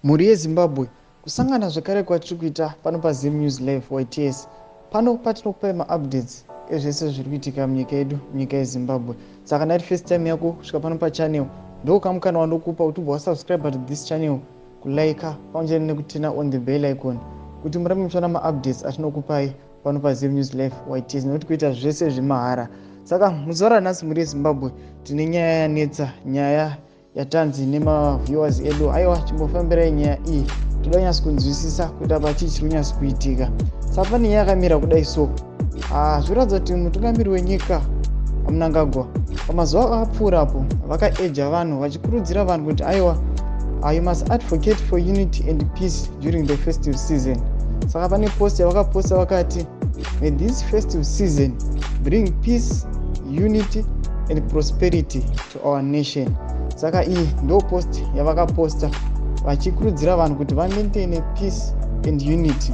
Mhuri yeZimbabwe, kusangana zvekare kwatiri kuita pano paZim News Live YTS, pano patinokupai maupdates ezvese zviri kuitika munyika yedu, munyika yeZimbabwe. Saka ndati first time yako kusvika pano pachannel, ndokamukana wandokupa kuti ubva wasubscribe to this channel, kulike pamwe chete nekuturn on the bell icon kuti murambe muchiona maupdates atinokupai pano paZim News Live YTS, nekuti kuita zvese zvemahara. Saka muzuva ranhasi, mhuri yeZimbabwe, tine nyaya yanetsa, nyaya yatanzi nemaviewers edu, aiwa, chimbofambirai nyaya iyi, toda kunyatso kunzwisisa kuti apa chii chiri kunyatso kuitika. Saka pane nyaya yakamira kudai. So zviratidza kuti mutungamiri wenyika Mnangagwa pamazuva akapfuurapo vakaeja vanhu, vachikurudzira vanhu kuti aiwa, you must advocate for unity and peace during the festive season. Saka pane post yavakaposta, vakati, "May this festive season bring peace, unity and prosperity to our nation." Saka iyi ndo post yavakaposta vachikurudzira vanhu kuti vamaintaine peace and unity.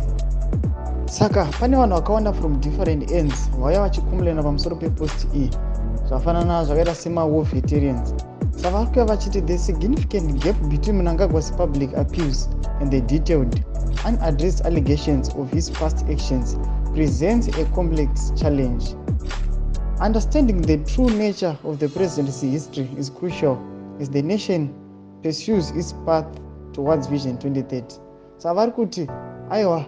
Saka pane vanhu vakawanda from different ends vauya vachicomplaina pamusoro pepost iyi, zvafanana zvakaita semawar veterans. Saka vari kuuya vachiti the significant gap between Mnangagwa's public appeals and the detailed unaddressed allegations of his past actions presents a complex challenge. Understanding the true nature of the presidency history is crucial as the nation pursues its path towards Vision 2030. Saka vari kuti aiwa,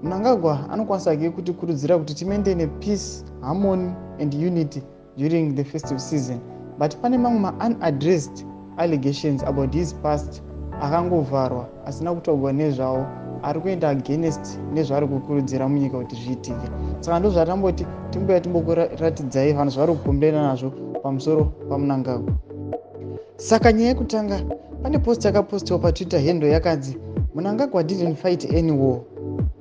Mnangagwa anokwanisa ke kutikurudzira kuti timaintaine peace, harmony and unity during the festive season, but pane mamwe maunaddressed allegations about his past akangovharwa, asina kutaurwa nezvavo, ari kuenda against nezvaari kukurudzira munyika kuti zviitike. Saka ndo zvatamboti timboya timbokuratidzai vanhu zvavari kucomplaina nazvo pamusoro paMnangagwa. Saka nyaya yekutanga, pane post yakapostiwa paTwitter handle yakanzi "Mnangagwa didn't fight any war.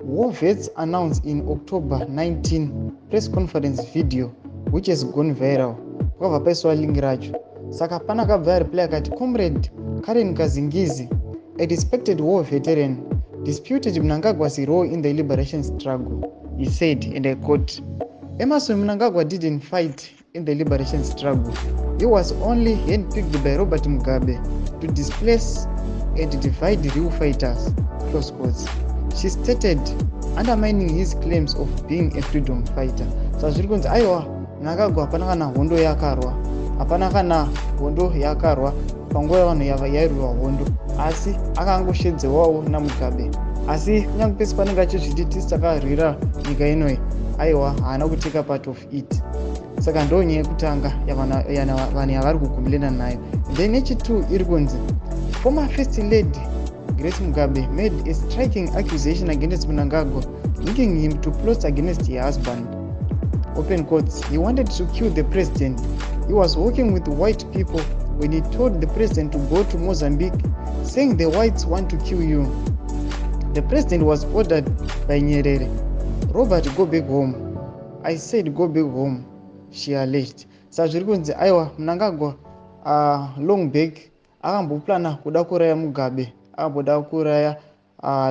War vets announced in October 19 press conference video which has gone viral." Kwakabva paiswa link racho. Saka pana akabva areply akati, "Comrade Karen Kazingizi, a respected war veteran, disputed Mnangagwa's role in the liberation struggle. He said, and I quote, 'Emmerson Mnangagwa didn't fight in the liberation struggle. He was only handpicked by Robert Mugabe to displace and divide real fighters,' close quotes, she stated, undermining his claims of being a freedom fighter." Saka zviri kunzi aiwa, Mnangagwa hapana kana hondo yakarwa, hapana kana hondo yakarwa panguva yavanhu yairwiwa hondo, asi akangoshedzewawo naMugabe. Asi kunyange pese panenge achizviti tisi takarwira nyika inoi, aiwa, haana kutake part of it. Saka ndo nyaya yekutanga vanhu yavari kucomplaina nayo. Then nechi2 iri kunzi former First Lady Grace Mugabe made a striking accusation against Mnangagwa, linking him to plots against her husband. Open quotes, "He wanted to kill the president. He was working with white people when he told the president to go to Mozambique, saying the whites want to kill you. The president was ordered by Nyerere, 'Robert, go back home. I said go back home,' she alleged." Saka zviri kunzi aiwa, Mnangagwa long back akamboplana kuda kuuraya Mugabe, akamboda kuuraya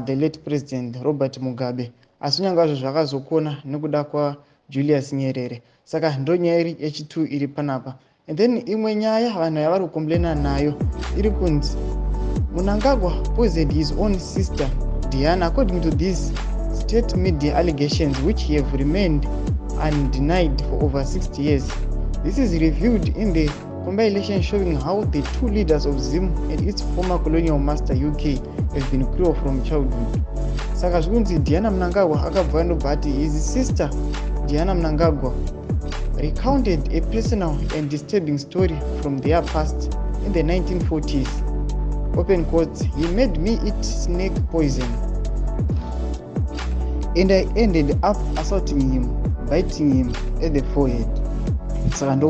the late President Robert Mugabe, asi kunyange azvo zvakazokona nekuda kwaJulius Nyerere. Saka ndo nyaya iri yechi2 iri panapa. And then imwe nyaya vanhu yavari kucomplaina nayo iri kunzi Mnangagwa poisoned his own sister Diana, according to these state media allegations, which have remained undenied for over 60 years. This is revealed in the compilation showing how the two leaders of Zim and its former colonial master UK have been cruel from childhood. Saka zvikunzi Diana Mnangagwa akabva ndobva ati his sister Diana Mnangagwa recounted a personal and disturbing story from their past in the 1940s. Open quotes, "He made me eat snake poison and I ended up assaulting him, biting him at the forehead." Saka ndo